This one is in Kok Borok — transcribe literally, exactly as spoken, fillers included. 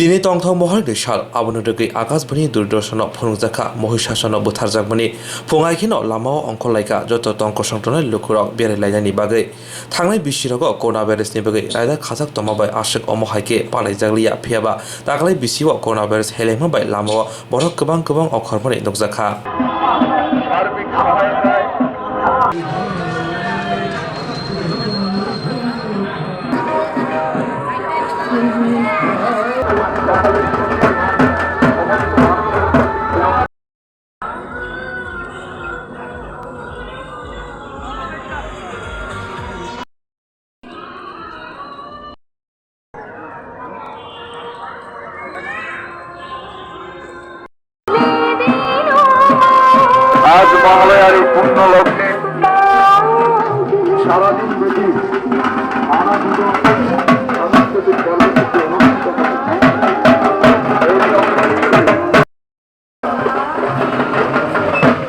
Tini tongthok mohorni sal, aboni rwgwi Akashbani Doordarshanno phunukjakha Mohisasano butharjakmani. Phung hai kheno lamao ongkhorlaikha joto tong kosong tongnai lukurok berai lainani bagwi. Thangnai bisirogo coronavirusni bagwi raida khajak tongma bai aswk omo hai khe palaijak liya, phiyaba daklai bisio coronavirus helaima bai lamao borok kwbang kwbang ongkhormani nukjakha. আজ মহালয়ার এই পুণ্য লগ্নে সারাদিন ব্যাপী আনন্দ